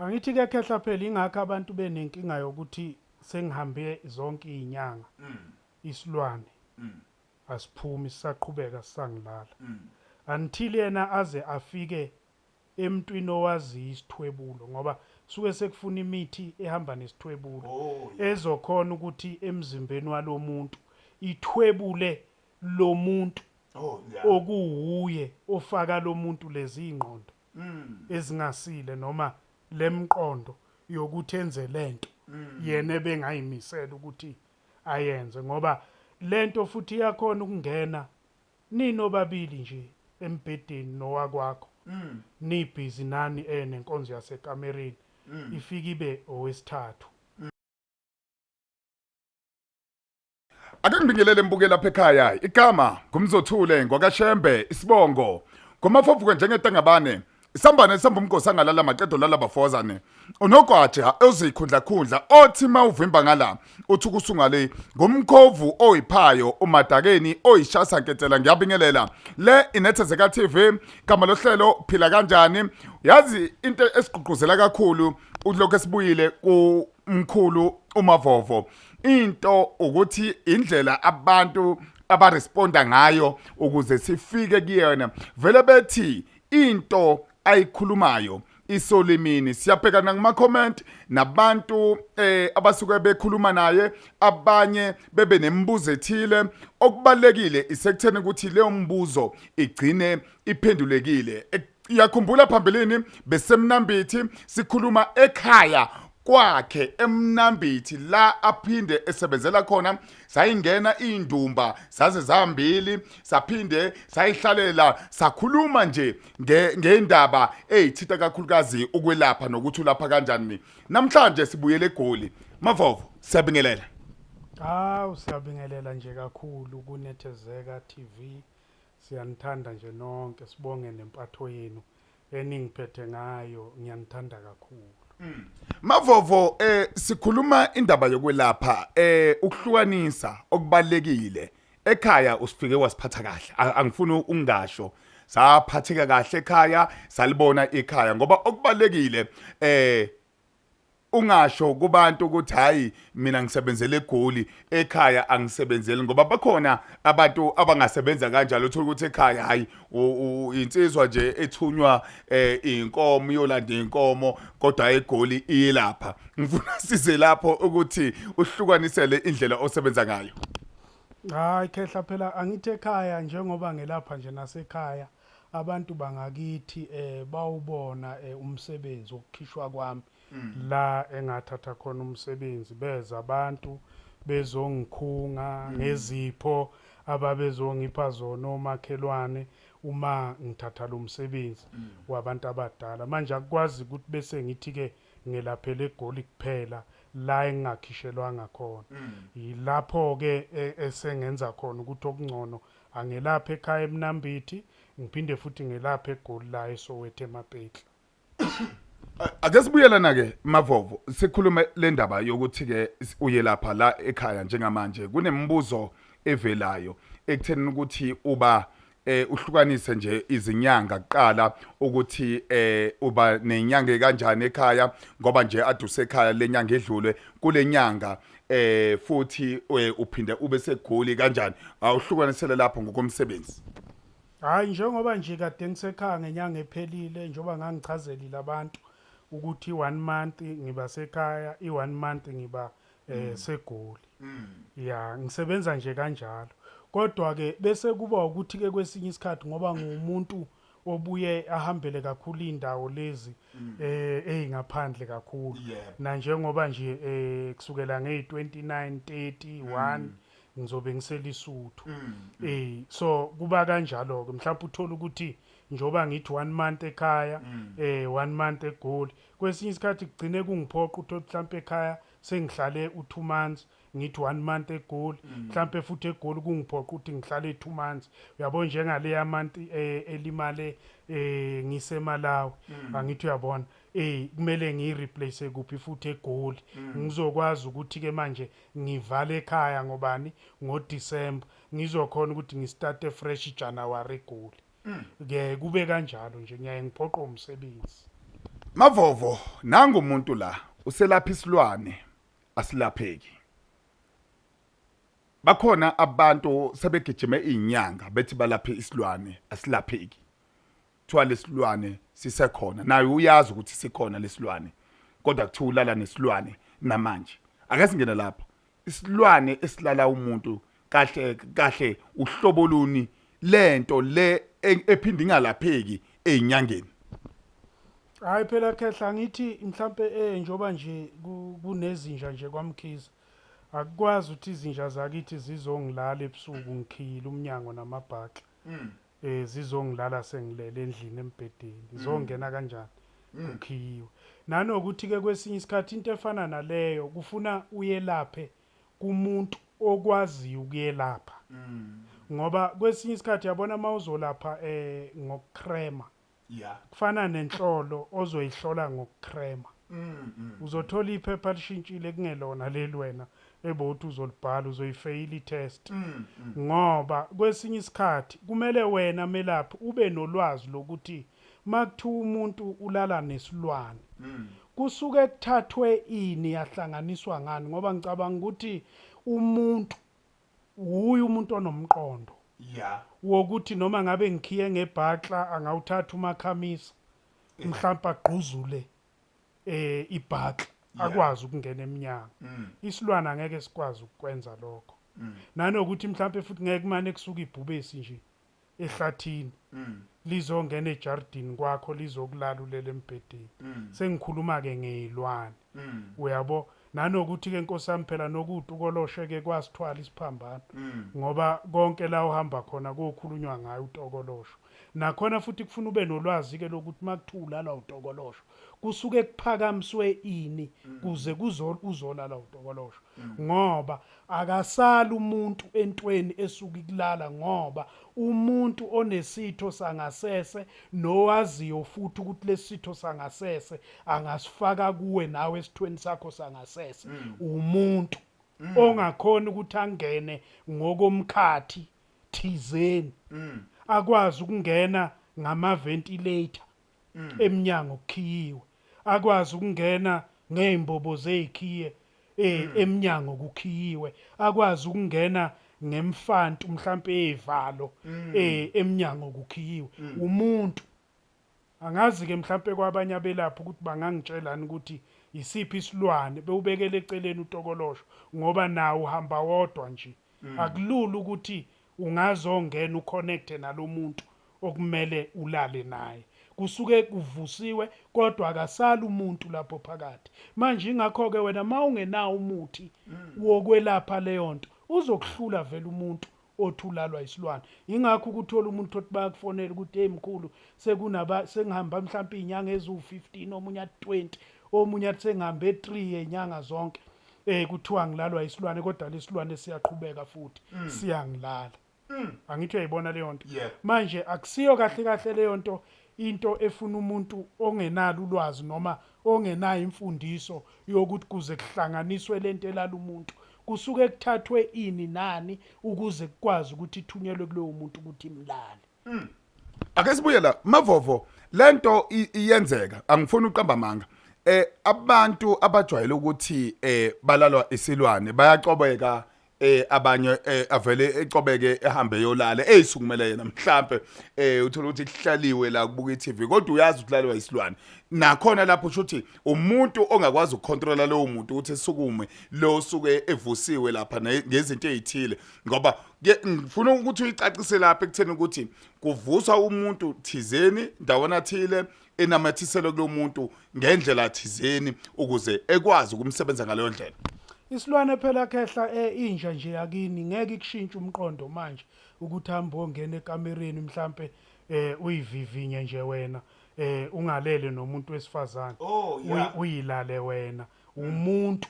Angithi ke khehla phela ingakho abantu benenkinga yokuthi sengihambe zonke izinyanga isilwane asiphumi sisaqhubeka sisangilala until yena aze afike emntwini owaziyo isithwebulo ngoba suke sekufuna imithi ehamba nesithwebulo Oh, yeah. ezokhona ukuthi emzimbeni walomuntu ithwebule lomuntu Oh, yeah. okuwuye ofaka lomuntu lezi ingqondo ezingasile noma lemqondo yokuthi enze lento yena ebengayimisela ukuthi ayenze ngoba lento futhi iyakhona ukungena ninobabili nje embhedeni nowakwakho nibhizi nani nenkonzo yasekamereni ifike ibe owesithathu. Ake ngibingelele mbuke lapha ekhaya. Igama ngumzothule ngwakaShembe isibongo. Ngomafovuka njengetangabane. Isambane samba umgosi angalala maqedo lala bafozane. Unogwaja ozikhundla khundla othi mawuvimba ngala uthi kusungale ngumkhovu oyiphayo umadakeni oyishasa nketsela ngiyabingelela. Le inethezeka TV gama lohlelo phila kanjani? Yazi into esigqugquzela kakhulu ulokho esibuyile ku mkhulu uMavovo. Into ukuthi indlela abantu abaresponda ngayo ukuze sifike kuyena vele bethi into ayikhulumayo isolimini siyabhekana ngama comment nabantu eh abasuke bekhuluma naye abanye bebe nemibuzo ethile okubalekile isekutheni ukuthi leyo mbuzo igcine iphendulekile Iyakhumbula phambilini besemnambithi sikhuluma ekhaya kwakhe emnambithi la aphinde esebenzela khona sayingena indumba saze zambili saphinde sayihlalela sakhuluma nje ngendaba eyithinta kakhulukazi ukwelapha nokuthi ulapha kanjani namhlanje sibuyele eGoli Mavovo siyabingelela. Hawu siyabingelela nje kakhulu kunethezeka TV Siyanithanda nje nonke sibonge nempatho yenu eningiphethe ngayo ngiyanithanda kakhulu. Mavovo sikhuluma indaba yokwelapha ukuhlukanisa okubalekile ekhaya usifike wasiphatha kahle angifuni ungasho saphatheka kahle ekhaya salibona ikhaya ngoba okubalekile ungasho kubantu ukuthi hayi mina ngisebenzele eGoli ekhaya angisebenzeli ngoba bakhona abantu abangasebenza kanjalo uthola ukuthi ekhaya hayi insizwa nje ethunywa eh inkomo iyolanda inkomo kodwa eGoli iyelapha ngifuna size lapho ukuthi uhlukanisele indlela osebenza ngayo. Hayi khehla phela angithi ekhaya njengoba ngelapha nje nasekhaya abantu bangakithi eh bawubona eh, umsebenzi wokukhishwa kwami la engathatha khona umsebenzi beza abantu bezongikhunga ngezipho ababezongipha zona omakhelwane uma ngithatha lo msebenzi wabantu abadala. Manje akukwazi ukuthi bese ngithi ke ngelaphele eGoli kuphela la engingakhishelwanga khona. Yilapho ke esengenza khona ukuthi okungcono angelaphe ekhaya eMnambithi ngiphinde futhi ngelaphe eGoli la eSoweto eMapetla. Ake sibuyelana ke Mavovo sikhulume le ndaba yokuthi ke uyelapha la ekhaya njengamanje kunemibuzo evelayo ekutheni ukuthi uba uhlukanise nje izinyanga kuqala ukuthi uba nenyanga kanjani ekhaya ngoba nje aduse ekhaya lenyanga edlule kulenyanga futhi uphinde ube segoli kanjani awuhlukanisele lapho ngokomsebenzi. Hhayi njengoba nje kade ngisekhaya ngenyanga ephelile njengoba ngangichazelile abantu ukuthi i-one month ngiba sekhaya i-one month ngiba seGoli. Ya ngisebenza nje kanjalo. Kodwa ke bese kuba ukuthi ke kwesinye isikhathi ngoba ngumuntu obuye ahambele kakhulu indawo lezi ezingaphandle kakhulu. Nanjengoba nje kusukela ngey29 30 1 ngizobe ngiselisuthu. So kuba kanjalo ke mhlawumbe uthola ukuthi njoba ngithi 1 month ekhaya 1 month eGoli kwesinye isikhathi kugcine kungiphoqa ukuthi mhlawumbe ekhaya sengihlale u2 months ngithi 1 month eGoli mhlawumbe futhi eGoli kungiphoqa ukuthi ngihlale 2 months uyabo njengaleya month elimale ngiseMalawi angithi uyabona kumele ngiyireplace kuphi futhi eGoli ngizokwazi ukuthi ke manje ngivale ekhaya ngobani ngoDecember ngizokhona ukuthi ngistarte fresh January eGoli ke kube kanjalo nje ngiyaye ngiphoqwe umsebenzi. Mavovo, nangu umuntu la uselapha isilwane asilapheki. Bakhona abantu sebegijime izinyanga bethi balaphe isilwane asilapheki. Kuthiwa lesilwane sisekhona, naye uyazi ukuthi sikhona lesilwane, kodwa kuthiwa ulala nesilwane namanje. Ake singene lapho. Isilwane esilala umuntu kahle kahle uhlobo luni lento le ephinde ingalapheki ezinyangeni? Hayi phela khehla, ngithi mhlampe njoba nje kunezinja nje kwaMkhize, akukwazi ukuthi izinja zakithi zizongilala ebusuku ngikhiyile umnyango namabhakla. Zizongilala sengilele endlini embhedeni, zizongena kanjani kukhiyiwe? Nanokuthi ke kwesinye isikhathi into efana naleyo kufuna uyelaphe kumuntu okwaziyo ukuyelapha, ngoba kwesinye isikhathi yabona mawuzolapha ngokukrema, kufana nenhlolo ozoyihlola ngokukrema, uzothola iphepha lishintshile kungelona leli wena ebowuthi uzolibhala, uzoyifeyila i-test. Ngoba kwesinye isikhathi kumele wena melaphi ube nolwazi lokuthi makuthiwa umuntu ulala nesilwane, kusuke kuthathwe ini yahlanganiswa ngani, ngoba ngicabanga ukuthi umuntu wuye umuntu onomqondo wokuthi noma ngabe ngikhiye ngebhakla angawuthatha umakhamisa mhlawumbe agquzule ibhakla akwazi ukungena eminyango. Isilwane angeke sikwazi ukwenza lokho. Nanokuthi mhlawumbe futhi ngeke kumane kusuka ibhubesi nje ehlathini lizongena ejardini kwakho lizokulala ulele embhedeni. Sengikhuluma ke ngezilwane, uyabo. Nanokuthi ke Nkosi yami phela nokutukoloshe ke kwasithwala isiphambano, ngoba konke la uhamba khona kokhulunywa ngayo utokolosho. Nakhona futhi kufuna ube nolwazi ke lokuthi makuthiwa ulala utokolosho kusuke kuphakamiswe ini kuze uzolala utokolosho, ngoba akasali umuntu entweni esuka ikulala, ngoba umuntu onesitho sangasese nowaziyo futhi ukuthi lesitho sangasese angasifaka kuwe nawe esithweni sakho sangasese, umuntu ongakhona ukuthi angene ngokomkhathi thizeni, akwazi ukungena ngama-ventilator eminyango kukhiyiwe, akwazi ukungena ngey'mbobo zey'khiye eminyango kukhiyiwe, akwazi ukungena ngemfantu mhlampe eyivalo eminyango kukhiyiwe. Umuntu angazi ke mhlampe kwabanye abelaphi ukuthi bangangitshelani ukuthi isiphi isilwane bewubekele eceleni utokolosho, ngoba nawo uhamba wodwa nje. Akulula ukuthi ungazongena uconnecte nalomuntu okumele ulale naye, kusuke kuvusiwe kodwa akasali umuntu lapho phakathi. Manje ingakho ke wena mawungenawo umuthi wokwelapha leyo nto uzokuhlula vele umuntu othi ulalwa isilwane. Ingakho ukuthola umuntu othi bayakufonela ukuthi hey mkhulu, sekunaba sengihamba mhlawumbe izinyanga eziwu-15, omunye athi 20, omunye athi sengihambe 3 yenyanga zonke, kuthiwa ngilalwa isilwane, kodwa lesilwane siyaqhubeka futhi siyangilala. Angithi uyayibona leyo nto? Manje akusiyo kahle kahle leyo nto, into efuna umuntu ongenalo ulwazi noma ongenayo imfundiso yokuthi kuze kuhlanganiswe lento elala umuntu kusuke kuthathwe ini nani ukuze kukwazi ukuthi ithunyelwe kulowo muntu ukuthi imlale. Ake sibuye la Mavovo, lento iyenzeka, angifuni uqamba amanga. Abantu abajwayele ukuthi balalwa isilwane bayacobeka, abanye avele ecobeke ehambe yolala eyisukumele yena, mhlambe uthola ukuthi kuhlaliwe la kubuka iTV, kodwa uyazi ukuthi lalwa isilwane. Nakhona lapho usho ukuthi umuntu ongakwazi ukucontrola lowo muntu ukuthi esukume lo suke evusiwe lapha ngezinto ezithile, ngoba ke ngifuna ukuthi uyicacise lapha ekutheni ukuthi kuvuswa umuntu thizeni ndawana thile enamathiselwe kulo muntu ngendlela thizeni ukuze ekwazi ukumsebenza ngaleyo ndlela. Isilwane phela khehla, inja nje yakini ngeke ikushintshe umqondo manje ukuthi hambe ongena ekamereni mhlambe uyivivinye nje wena, ungalele nomuntu wesifazane, uyilale wena. Umuntu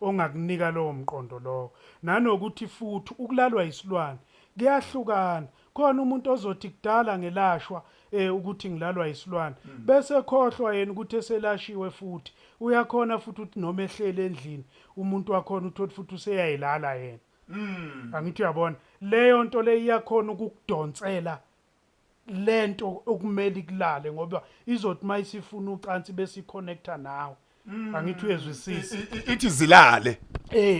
ongakunika lowo mqondo lowo. Nanokuthi futhi ukulalwa isilwane kuyahlukana, khona umuntu ozothi kudala ngelashwa ukuthi ngilalwa isilwane, bese khohlwa yena ukuthi eselashiwe, futhi uyakhona futhi ukuthi noma ehlele endlini umuntu wakhona uthole futhi useyayilala yena. Angithi uyabona leyo nto le iyakhona ukukudonsela. Lento okumele ikulale ngoba izothi mayisifuna ucansi bese iconnecta nawe. Angithi uyezwisisa? Ithi zilale.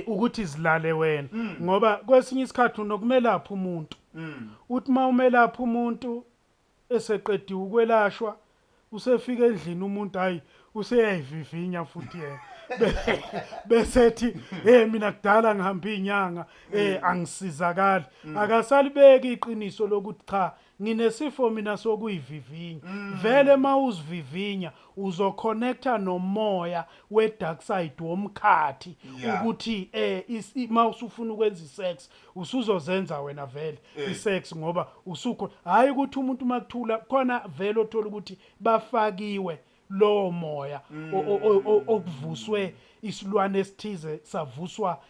Ukuthi zilale wena, ngoba kwesinye isikhathi unokumelapha umuntu, uthi mawumelapha umuntu eseqediwe ukwelashwa, usefika endlini umuntu, hayi, useyayivivinya futhi yena, bese ethi, "Hey, mina kudala ngihamba inyanga, angisizakali." Akasalibeki iqiniso lokuthi cha, nginesifo mina sokuyivivinya. Vele mawuzivivinya uzoconnecta nomoya we dark side womkhathi, ukuthi mawusufuna ukwenza isex usuzozenza wena vele isex, ngoba usukho. Hayi ukuthi umuntu makuthula khona vele othola ukuthi bafakiwe lowo moya okuvuswe isilwane esithize, savuswa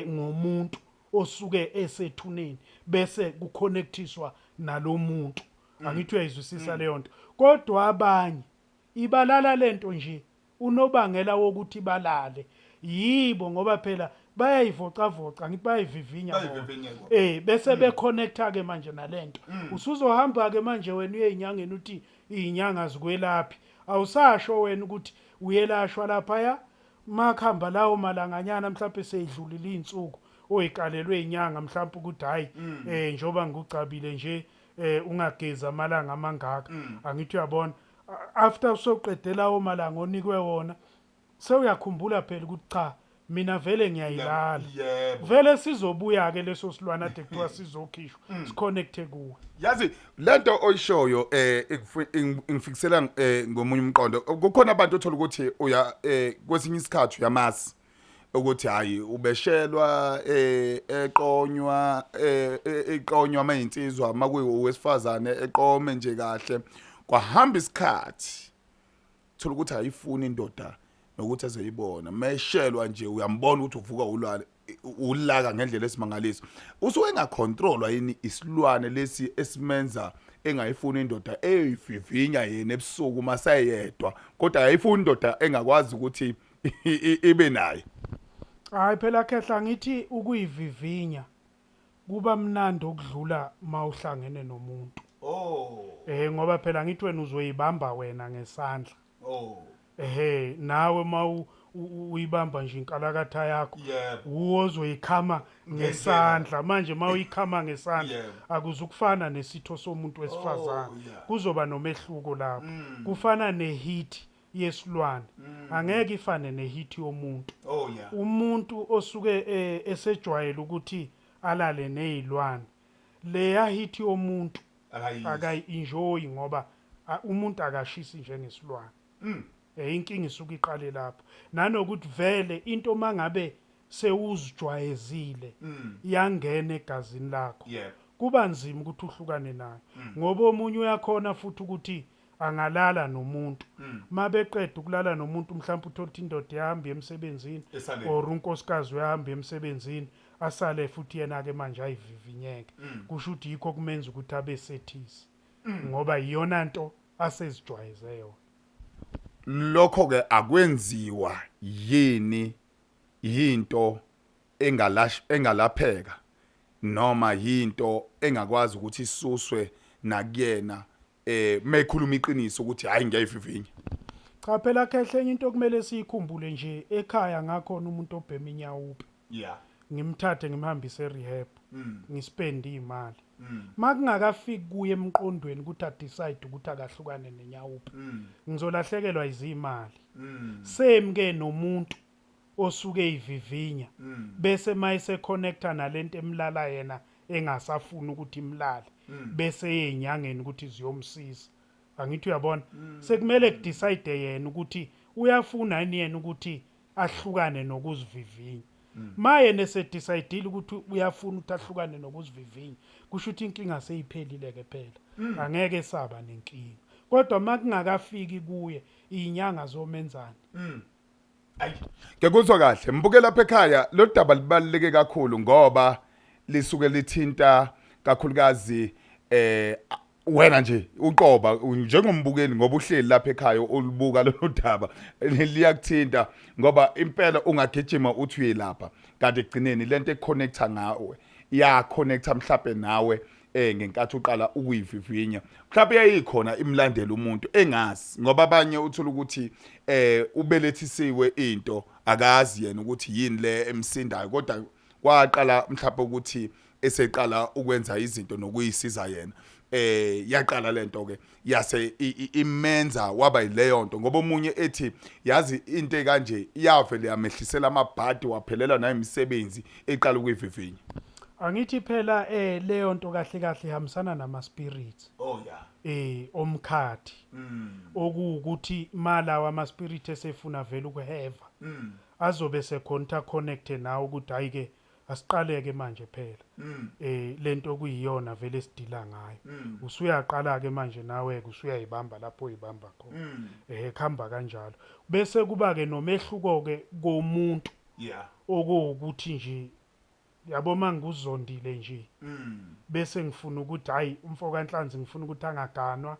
ngomuntu osuke esethuneni, bese kuconnectiswa nalomuntu. Angithi uyayizwisisa leyo nto? Kodwa abanye ibalala lento nje, unobangela wokuthi balale yibo, ngoba phela bayayivocavoca, ngithi bayayivivinya bona. Bayivivinya bona. Bese beconnecta ke manje nalento. Usuzohamba ke manje wena uye enyangeni, uthi izinyanga zikwelaphi. Awusasho wena ukuthi uyelashwa lapha, ya makhamba lawo malanganyana, mhlawumbe seyidlulile izinsuku oyikalelwe inyanga, mhlawumbe ukuthi hayi, njoba ngikucabile nje, ungageza amalanga amangaka. Angithi uyabona, after usoqedela lawo malanga onikwe wona, sewuyakhumbula phela ukuthi cha, mina vele ngiyayilala. Vele sizobuya ke leso silwana ade kuthiwa sizokhishwa, siconnecte kuwe. Yazi lento oyishoyo ingifikisela ngomunye umqondo. Kukhona abantu othola ukuthi uya kwesinye isikhathi uyamazi ukuthi hayi, ubeshelwa, eqonywa, eqonywa amayinsizwa, makuyiwesifazane eqome nje kahle. Kwahamba isikhathi, thola ukuthi ayifuni indoda nokuthi ezoyibona. Meshelwa nje uyambona ukuthi uvuka ulwane, ulaka ngendlela esimangaliso. Usuke engacontrolwa yini isilwane lesi esimenza engayifuni indoda, eyivivinya yena ebusuku masayedwa, kodwa ayifuni indoda engakwazi ukuthi ibe naye? Hayi phela khehla, ngithi ukuyivivinya kuba mnandi okudlula mawuhlangene nomuntu. Ngoba phela ngithi wena uzoyibamba wena ngesandla. Ehe, nawe mawu uyibamba nje inkalakatha yakho, uwozoyikhama ngesandla. Manje mawuyikhama ngesandla, akuzukufana nesitho somuntu wesifazane. Kuzoba nomehluko lapho. Kufana neheat yesilwane, angeke ifane neheat yomuntu. Umuntu osuke esejwayele ukuthi alale nezilwane, leya heat yomuntu akayi-enjoyi, ngoba umuntu akashisi njengesilwane. Inkinga isuke iqale lapho, nanokuthi vele into mangabe sewuzijwayezile yangena egazini lakho, kuba nzima ukuthi uhlukane nayo, ngoba omunye uyakhona futhi ukuthi angalala nomuntu, mabeqeda ukulala nomuntu, mhlawumbe uthola ukuthi indoda ihamba emsebenzini or unkosikazi uyahamba emsebenzini, asale futhi yena ke manje ayivivinyeke. Kusho ukuthi yikho kumenza ukuthi abe sethisi, ngoba iyona nto asezijwayeze yona. Lokho ke akwenziwa yini yinto engalash engalapheka noma yinto engakwazi ukuthi isuswe nakuyena mekhuluma iqiniso ukuthi hayi, ngiyayivivinya? Cha phela khehle, enye into okumele siyikhumbule nje ekhaya, ngakhona umuntu obhema inyawupe, ngimthathe ngimhambise e-rehab, ngispend imali, makungakafiki kuye emqondweni ukuthi adecide ukuthi akahlukane nenyawupe, ngizolahlekelwa izimali. Same ke nomuntu osuke eyivivinya, bese mayise connecta nalento emlala yena engasafuni ukuthi imlale, bese yenyangeni ukuthi ziyomsiza. Angithi uyabona, sekumele kudecide yena ukuthi uyafuna yini yena ukuthi ahlukane nokuzivivinya. Ma yena esedecidile ukuthi uyafuna ukuthi ahlukane nokuzivivinya, kusho ukuthi inkinga seyiphelile ke phela, angeke saba nenkinga. Kodwa makungakafiki kuye, izinyanga zomenzani? Ngiyakuzwa kahle. Mbuke lapha ekhaya, lo daba libaluleke kakhulu ngoba lisuke lithinta kakhulukazi wena nje uqoba njengombukeli, ngoba uhleli lapha ekhaya ulibuka lolu daba, liyakuthinta ngoba impela ungagijima uthi uyelapha, kanti ekugcineni lento econnecta ngawe iya connecta mhlawumbe nawe. Ngenkathi uqala ukuyivivinya, mhlawumbe yayikhona imlandela umuntu engazi, ngoba abanye uthola ukuthi ubelethisiwe into, akazi yena ukuthi yini le emsindayo, kodwa kwaqala mhlawumbe ukuthi eseqala ukwenza izinto nokuyisiza yena, yaqala lento ke yase imenza waba yileyo nto. Ngoba omunye ethi yazi into ekanje iyavele yamehlisela amabhadi, waphelelwa nayimisebenzi eqala ukuyivivinya. Angithi phela leyo nto kahle kahle ihambisana nama spirits. Oh yeah. Omkhathi. Okuwukuthi malawa ama spirit esefuna vele ukuheva. Azobe sekhonta connect nawe ukuthi hayi ke, asiqaleke manje phela. Lento kuyiyona vele esidila ngayo. Usuyaqala ke manje nawe ke usuyayibamba lapho uyibamba khona. Khamba kanjalo. Bese kuba ke nomehluko ke komuntu. Okuwukuthi nje yabo manguzondile nje bese ngifuna ukuthi hayi, umfo kaNhlanzi ngifuna ukuthi angaganwa,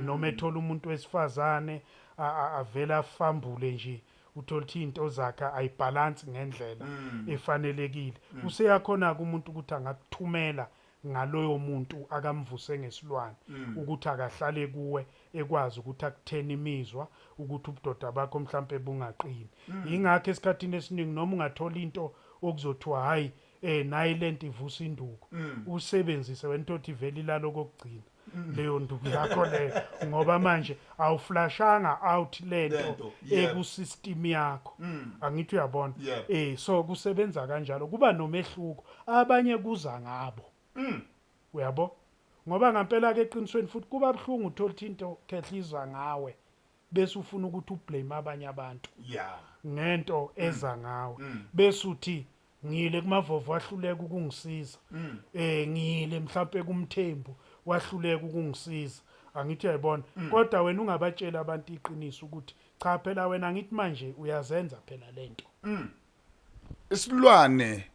noma ethola umuntu wesifazane avela afambule nje, uthola ukuthi into zakhe ayibalance ngendlela efanelekile. Useyakhona umuntu ukuthi angakuthumela ngaloyo muntu akamvuse ngesilwane ukuthi akahlale kuwe, ekwazi ukuthi akuthene imizwa ukuthi ubudoda bakho mhlambe bungaqini. Ingakho esikhathini esiningi noma ungathola into okuzothiwa hayi, nayi lento ivusa induku, usebenzise wena into ivela ilalo kokugcina leyo nduku yakho leyo, ngoba manje awuflashanga out lento Lento, eku system yakho. Angithi uyabona? Yeah. So kusebenza kanjalo, kuba nomehluko. Abanye kuza ngabo, uyabo, ngoba ngempela ke eqinisweni futhi kuba buhlungu uthola ukuthi into khehliza ngawe bese ufuna ukuthi ublame abanye abantu ngento eza ngawe, bese uthi ngiyile kuMavovo wahluleka ukungisiza, ngiyile mhlawumbe kuMthembu wahluleka ukungisiza. Angithi uyayibona? Kodwa wena ungabatshela abantu iqiniso ukuthi cha phela wena, ngithi manje uyazenza phela lento. Isilwane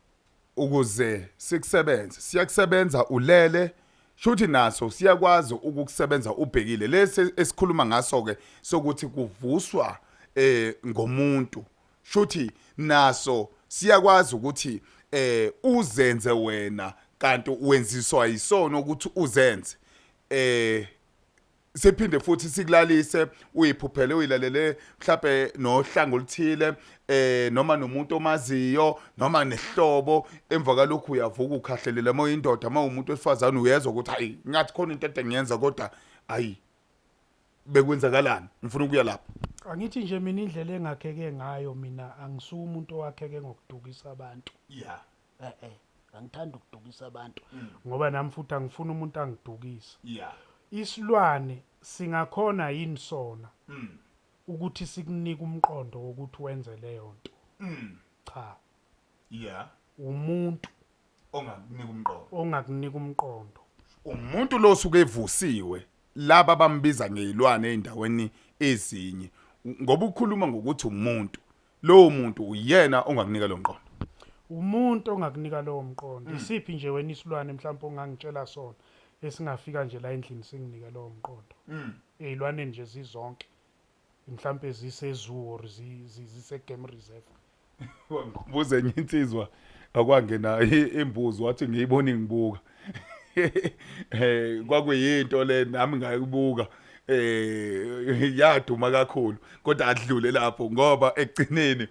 ukuze sikusebenze siyakusebenza ulele, shuthi naso siyakwazi ukukusebenza ubhekile. Lesi esikhuluma ngaso ke sokuthi kuvuswa ngomuntu, shuthi naso siyakwazi ukuthi uzenze wena kanti wenziswa yisona ukuthi uzenze. Siphinde futhi sikulalise, uyiphuphele, uyilalele mhlawumbe nohlanga oluthile, noma nomuntu omaziyo noma nehlobo. Emva kalokhu uyavuka ukhahlelela uma uyindoda, uma umuntu wesifazane uyezwa ukuthi hayi, ngathi khona into ede ngiyenza, kodwa hayi, bekwenzakalani? Ngifuna ukuya lapho. Angithi nje mina indlela engakheke ngayo, mina angisuye umuntu owakheke ngokudukisa abantu. Angithandi ukudukisa abantu, ngoba nami futhi angifuni umuntu angidukise. Isilwane singakhona yini sona ukuthi sikunike umqondo wokuthi wenze leyo nto? Cha. Umuntu ongakunika umqondo. Ongakunika umqondo. Umuntu lo suke evusiwe, laba bambiza ngezilwane ezindaweni ezinye, ngoba ukhuluma ngokuthi umuntu, lowo muntu uyena ongakunika lo mqondo. Umuntu ongakunika lowo mqondo. Isiphi nje wena isilwane mhlawumbe ongangitshela sona esingafika nje la endlini singinike lowo mqondo? Ey'lwaneni nje zizonke, mhlawumbe zise-zoo or zise game reserve. Wangikhumbuza enye insizwa akwangena imbuzi, wathi ngiyibona ngibuka, kwakuyinto le nami ngayibuka, yaduma kakhulu, kodwa adlule lapho ngoba ekugcineni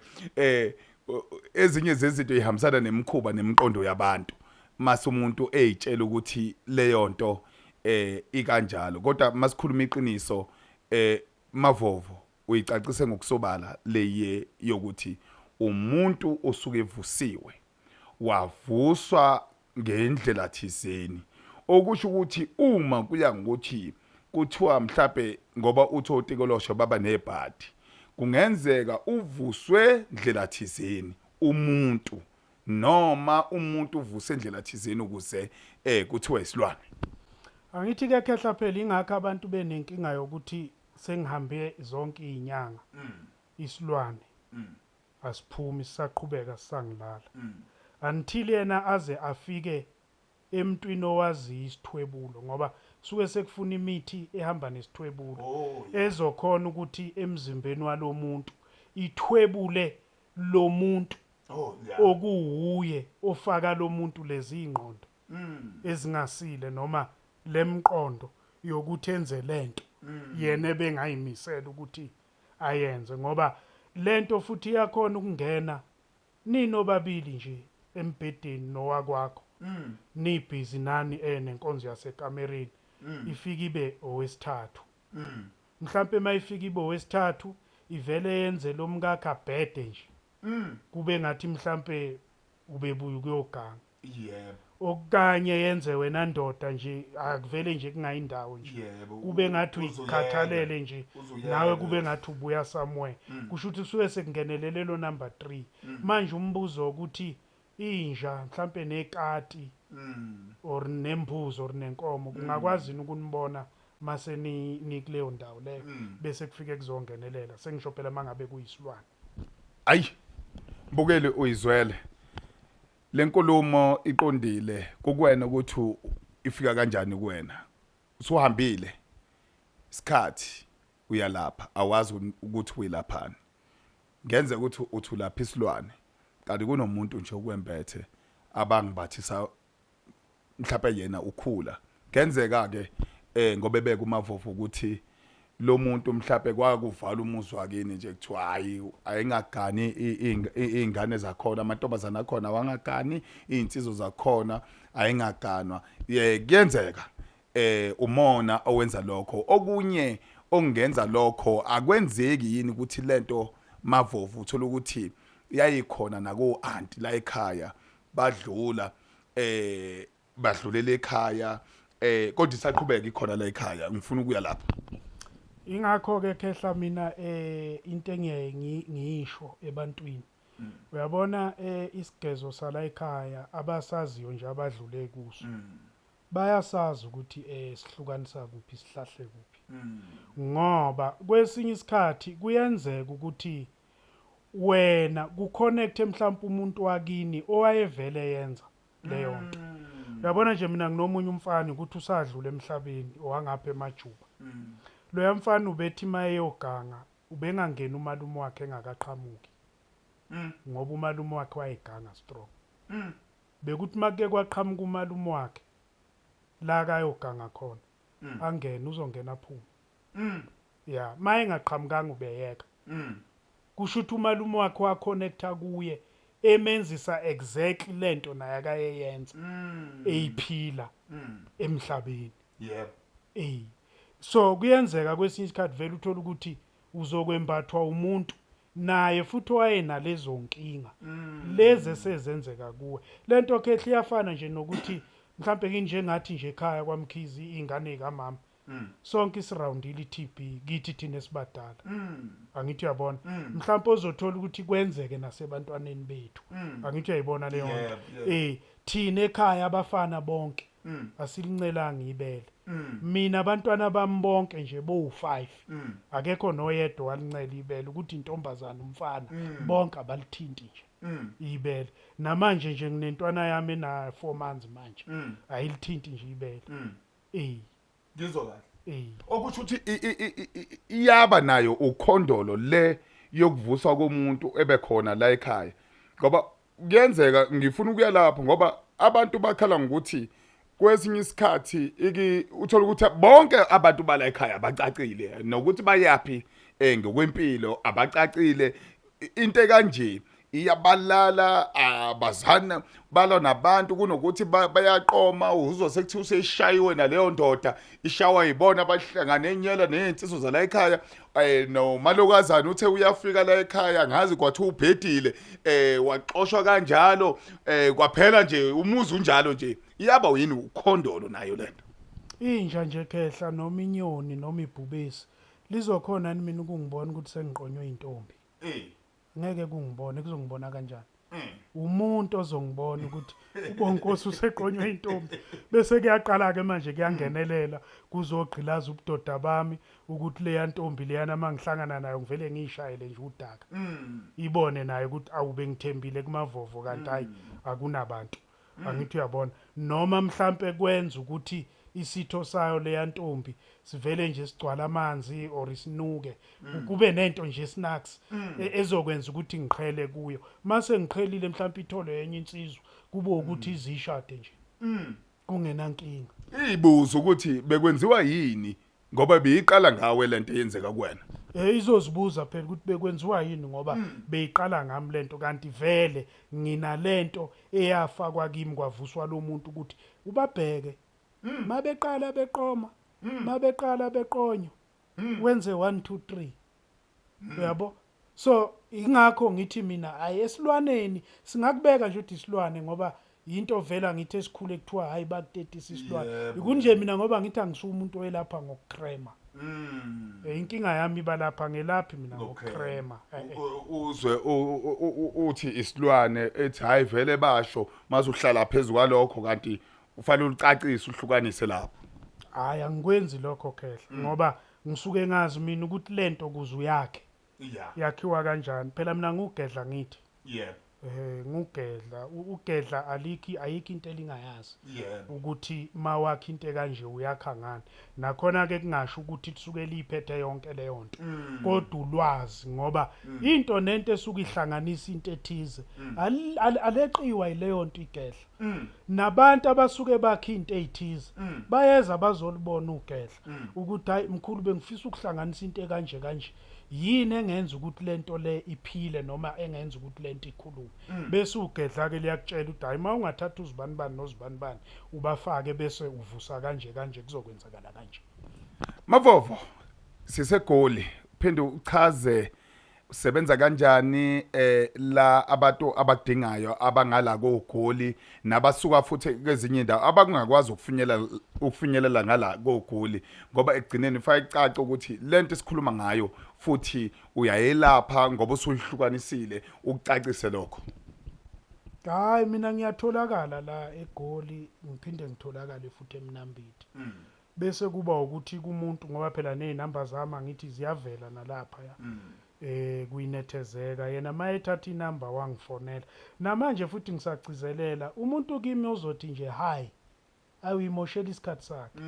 ezinye zezinto ihambisana nemikhuba nemiqondo yabantu, mase umuntu ezitshela ukuthi leyo nto ikanjalo. Kodwa masikhuluma iqiniso, Mavovo uyicacise ngokusobala leye yokuthi umuntu osuke evusiwe wavuswa ngendlela thizeni, okusho ukuthi uma kuya ngokuthi kuthiwa mhlawumbe ngoba uthi otikoloshe baba nebhadi, kungenzeka uvuswe ndlela thizeni umuntu, noma umuntu uvuse ndlela thizeni ukuze kuthiwe isilwane. Angithi ke khehla, phela ingakho abantu benenkinga yokuthi sengihambe zonke izinyanga, isilwane asiphumi, sisaqhubeka sisangilala, until yena aze afike emntwini owaziyo isithwebulo, ngoba suke sekufuna imithi ehamba nesithwebulo ezokhona ukuthi emzimbeni walomuntu ithwebule lo muntu okuwuye ofaka lo muntu lezi ingqondo. Ezingasile noma lemqondo yokuthi enze lento yena ebengayimisela ukuthi ayenze, ngoba lento futhi iyakhona ukungena ninobabili nje embhedeni nowakwakho, nibhizi nani nenkonzo yasekamereni, ifike ibe owesithathu. Mhlampe mayifika ibe owesithathu, ivele yenze lo mkakhe abhede nje, kube ngathi mhlampe ubebuya ukuyoganga, okanye yenze wena ndoda nje akuvele nje kungayindawo nje, kube ngathi uyikhathalele nje nawe, kube ngathi ubuya somewhere. Kusho ukuthi kusuke sekungenelele lo number 3. Manje umbuzo ukuthi inja mhlampe nekati or nembuzi or nenkomo kungakwazi yini ukunibona mase ni nikuleyo ndawo leyo, bese kufike kuzongenelela? Sengisho phela mangabe kuyisilwane. Ayi, mbukeli, uyizwele lenkulumo, iqondile kukuwena ukuthi ifika kanjani kuwena. Usuhambile isikhathi uyalapha, awazi ukuthi uyilaphani. Ngenze ukuthi uthi ulapha isilwane, kanti kunomuntu nje okwembethe abangibathisa, mhlawumbe yena ukhula. Kenzeka ke ngoba ebeka uMavovo ukuthi lo muntu mhlawumbe kwakuvala umuzi wakini nje, kuthiwa hayi, ayingagani izingane zakhona, amantombazana akhona awangagani, izinsizwa zakhona ayingaganwa. Ye, kuyenzeka umona owenza lokho. Okunye okungenza lokho, akwenzeki yini ukuthi lento, Mavovu, uthola ukuthi yayikhona nako auntie la ekhaya, badlula badlulela ekhaya, kodwa isaqhubeka ikhona la ekhaya? Ngifuna ukuya lapho. Ingakho ke khehla, mina into engiyaye ngiyisho ebantwini, uyabona, isigezo sala ekhaya, abasaziyo nje abadlule kuso bayasazi ukuthi sihlukanisa kuphi, sihlahle kuphi, ngoba kwesinye isikhathi kuyenzeka ukuthi wena kuconnect mhlawumbe umuntu wakini owayevele yenza leyo nto. Uyabona nje, mina nginomunye umfana ukuthi usadlula emhlabeni, owangapha emajuba. Loya mfana ubethi mayeyoganga, ubengangeni umalume wakhe engakaqhamuki, ngoba umalume wakhe wayeganga strong. Bekuthi makuke kwaqhamuka umalume wakhe la kayoganga khona, angene, uzongena aphume. Ya, maye engaqhamukanga ubeyeka. Kusho ukuthi umalume wakhe waconnecta kuye, emenzisa exactly lento naye akayeyenza eyiphila emhlabeni. So kuyenzeka kwesinye isikhathi vele uthola ukuthi uzokwembathwa umuntu naye futhi owayenalezo nkinga lezi esezenzeka kuwe. Lento khehle iyafana nje nokuthi mhlambe kinjengathi nje ekhaya kwaMkhizi, ingane kamama sonke isirawundile i-TB kithi thina esibadala, angithi uyabona? Mhlawumbe ozothola ukuthi kwenzeke nasebantwaneni bethu, angithi uyayibona leyo nto? Yebo. Thina ekhaya abafana bonke asilincelanga ibele. Mina abantwana bami bonke nje bowu5, akekho noyedwa walincela ibele, ukuthi intombazana, umfana, bonke abalithinti nje ibele. Namanje nje nginentwana yami ena 4 months manje, ayilithinti nje ibele. Ngizwa kahle? Eh. Okusho ukuthi iyaba nayo ukhondolo le yokuvuswa komuntu ebekhona la ekhaya, ngoba kuyenzeka. Ngifuna ukuya lapho ngoba abantu bakhala ngokuthi kwesinye isikhathi iki uthola ukuthi bonke abantu bala ekhaya abacacile nokuthi bayapi ngokwempilo, abacacile. Into ekanje iyabalala, abazana, balwa nabantu kunokuthi bayaqoma. Uzwa sekuthiwa useshayiwe naleyo ndoda, ishawa yibona abahlangane enyela nezinsizwa zala ekhaya, nomalokazana uthe uyafika la ekhaya, ngazi kwathiwa ubhedile, waxoshwa kanjalo, kwaphela nje umuzi unjalo nje. Iyaba yini ukhondolo nayo lento? Inja nje khehla, noma inyoni, noma ibhubesi, lizokhona ni mina ukungibona ukuthi sengiqonywe intombi? Ngeke kungibone. Kuzongibona kanjani? Umuntu ozongibona ukuthi uBonkosi useqonywe intombi, bese kuyaqala ke manje kuyangenelela, kuzogqilaza ubudoda bami, ukuthi leya ntombi leyana mangihlangana nayo ngivele ngiyishayele nje udaka, ibone nayo ukuthi awube ngithembile kuMavovo, kanti hayi, akunabantu, angithi uyabona? Noma mhlambe kwenza ukuthi isitho sayo leya ntombi sivele nje sigcwala amanzi or isinuke, kube nento nje snacks ezokwenza ukuthi ngiqhele kuyo. Mase ngiqhelile, mhlawumbe ithole yenye insizwa, kube ukuthi izishade nje. Kungenankinga. Ibuza ukuthi bekwenziwa yini ngoba beyiqala ngawe lento eyenzeka kuwena. Izozibuza phela ukuthi bekwenziwa yini ngoba beyiqala ngami lento, kanti vele nginalento eyafakwa kimi kwavuswa lo muntu ukuthi ubabheke. Mabeqala beqoma, mabeqala beqonywa, wenze 1 2 3. Uyabo? So ingakho ngithi mina hayi, esilwaneni singakubeka nje ukuthi isilwane, ngoba yinto vela ngithi esikhule kuthiwa hayi, bakutetisa isilwane. Ikunje mina ngoba ngithi angisuye umuntu oyelapha ngokukrema. Inkinga yami iba lapha, ngelaphi mina ngokukrema. Uzwe uthi isilwane, ethi hayi, vele basho mase uhlala phezulu kwalokho, kanti ufanele ulicacise, uhlukanise lapho. Hayi, angikwenzi lokho khehla, ngoba ngisuke ngazi mina ukuthi lento kuze uyakhe yakhiwa kanjani. Phela mina ngugedla, ngithi ngugedla. Ugedla alikhi, ayikho into elingayazi ukuthi mawakha into ekanje uyakha ngani. Nakhona ke kungasho ukuthi kusuke liphethe yonke leyo nto, kodwa ulwazi, ngoba into nento esuke ihlanganisa into ethize aleqiwa yileyo nto igedla. Nabantu abasuke bakha into ezithize bayeza bazolibona ugedla ukuthi hayi mkhulu, bengifisa ukuhlanganisa into ekanje kanje, yini engenza ukuthi lento le iphile noma engenza ukuthi lento ikhulume? Bese ugedla ke liyakutshela ukuthi hayi, uma ungathatha uzibani bani nozibani bani ubafake, bese uvusa kanje kanje, kuzokwenzakala kanje. Mavovo, siseGoli, phinde uchaze usebenza kanjani la abantu abadingayo abangala koGoli nabasuka futhi kwezinye indawo abangakwazi ukufinyelela ngala koGoli, ngoba ekugcineni fake icace ukuthi lento esikhuluma ngayo futhi uyayelapha ngoba usuyihlukanisile, ukucacise lokho. Hayi, mina ngiyatholakala la eGoli, ngiphinde ngitholakale futhi eMnambithi. Bese kuba ukuthi kumuntu, ngoba phela nezinamba zami angithi ziyavela nalapha ya kuyinethezeka, yena mayethatha inamba wangifonela. Namanje futhi ngisagcizelela, umuntu kimi ozothi nje hi, ayuyimoshela isikhathi sakhe.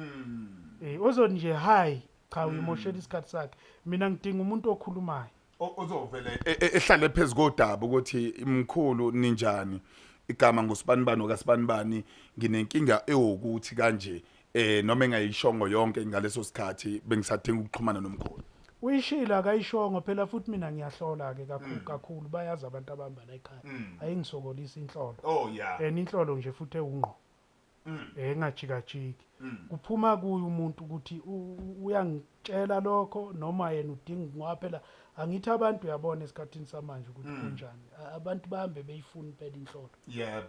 Ozothi nje hi, cha, uyimoshela isikhathi sakhe. Mina ngidinga umuntu okhulumayo. Ozovele ehlale phezu kodaba ukuthi mkhulu, ninjani, igama ngusibanibani okasibanibani, nginenkinga ewukuthi kanje, noma engayishongo yonke ngaleso sikhathi, bengisadinga ukuxhumana nomkhulu. Uyishilo akayishongo phela, futhi mina ngiyahlola ke kakhulu kakhulu, bayazi abantu abahamba la ekhaya, ayingisokolisa inhlolo. And inhlolo nje futhi ewungqo engajikajiki, kuphuma kuye umuntu ukuthi uyangitshela lokho noma yena udinga, ngoba phela angithi abantu, uyabona esikhathini samanje ukuthi kunjani, abantu bahambe beyifuna impela inhlolo,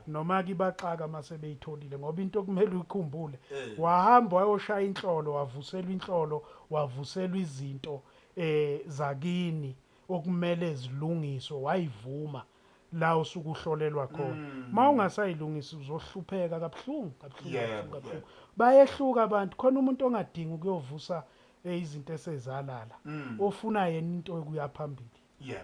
noma kibaxaka mase beyitholile, ngoba into okumele uyikhumbule, wahamba wayoshaya inhlolo, wavuselwa inhlolo, wavuselwa izinto zakini okumele zilungiswe, wayivuma la usuke uhlolelwa khona. Ma ungasayilungisi uzohlupheka kabuhlungu kabuhlungu kabuhlungu kabuhlungu. Bayehluka abantu, khona umuntu ongadingi ukuyovusa izinto esezalala, ofuna yena into yokuya phambili.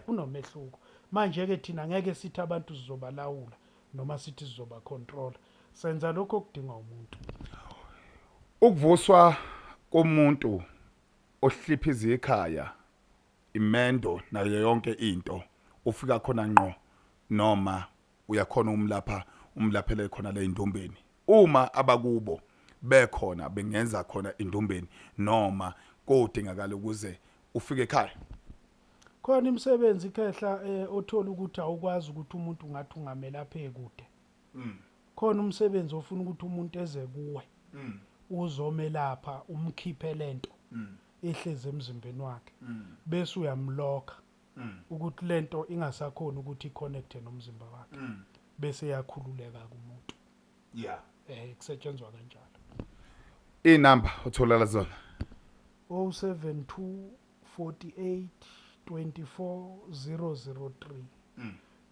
Kunomehluko. Manje ke thina ngeke sithi abantu sizobalawula noma sithi sizoba controller, senza lokho okudingwa umuntu. Ukuvuswa komuntu ohliphiza ikhaya, imendo nayo yonke into, ufika khona ngqo noma uyakhona umlapha, umlaphele khona le indumbeni, uma abakubo bekhona bengenza khona indumbeni, noma kodingakala ukuze ufike ekhaya? Khona imisebenzi khehla othola ukuthi awukwazi ukuthi umuntu ungathi ungamelapha ekude. Khona umsebenzi ofuna ukuthi umuntu eze kuwe uzomelapha, umkhiphe lento ehlezi emzimbeni wakhe, bese uyamlokha ukuthi lento ingasakhona ukuthi iconnecte nomzimba wakhe, bese yakhululeka kumuntu. Kusetshenzwa kanjalo. Inamba otholala zona? 072 48 24 003,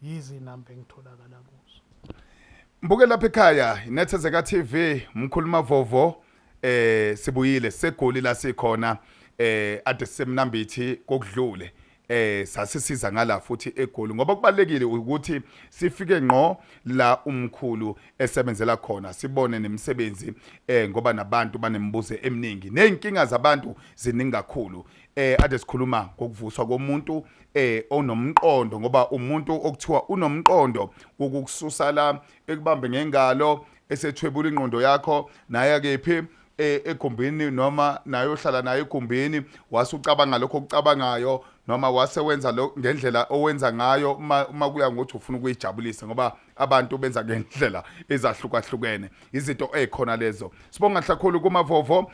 yizi inamba engitholakala kuzo. Mbuke lapha ekhaya, iNethezeka TV, mkhulu Mavovo, sibuyile seGoli la sikhona, ade sisemnambithi kokudlule, sasisiza ngala futhi eGoli, ngoba kubalekile ukuthi sifike ngqo la umkhulu esebenzela khona, sibone nemisebenzi, ngoba nabantu banembuzo eminingi nezinkinga zabantu ziningi kakhulu. Ade sikhuluma ngokuvuswa komuntu onomqondo, ngoba umuntu okuthiwa unomqondo wokukususa la ekubambe ngengalo. Esethwebula ingqondo yakho naye kephi egumbini noma naye ohlala naye egumbini, wase ucabanga lokho okucabangayo noma wase wenza lo ngendlela owenza ngayo, uma kuya ngokuthi ufuna ukuyijabulisa, ngoba abantu benza ngendlela ezahlukahlukene izinto ezikhona lezo. Sibonga kakhulu kuMavovo.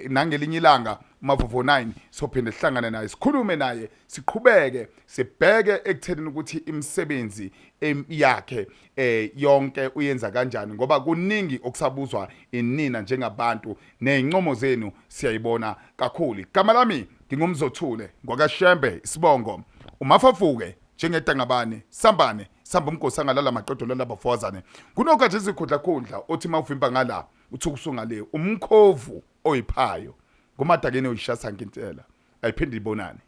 Nangelinye ilanga uMavovo 9 sophinde sihlangane naye, sikhulume naye, siqhubeke sibheke ekuthenini ukuthi imisebenzi yakhe yonke uyenza kanjani, ngoba kuningi okusabuzwa inina njengabantu, nezincomo zenu siyayibona kakhulu. Igama lami nginguMzothule ngwakaShembe, isibongo uMafafuke njengedangabane sambane samba umgosi angalala maqedo lalabafowazane kunokaje izikhundla khundla othi mawuvimba ngala uthuka usungale umkhovu oyiphayo ngumadakeni oyishasa ngintela ayiphinde ibonane.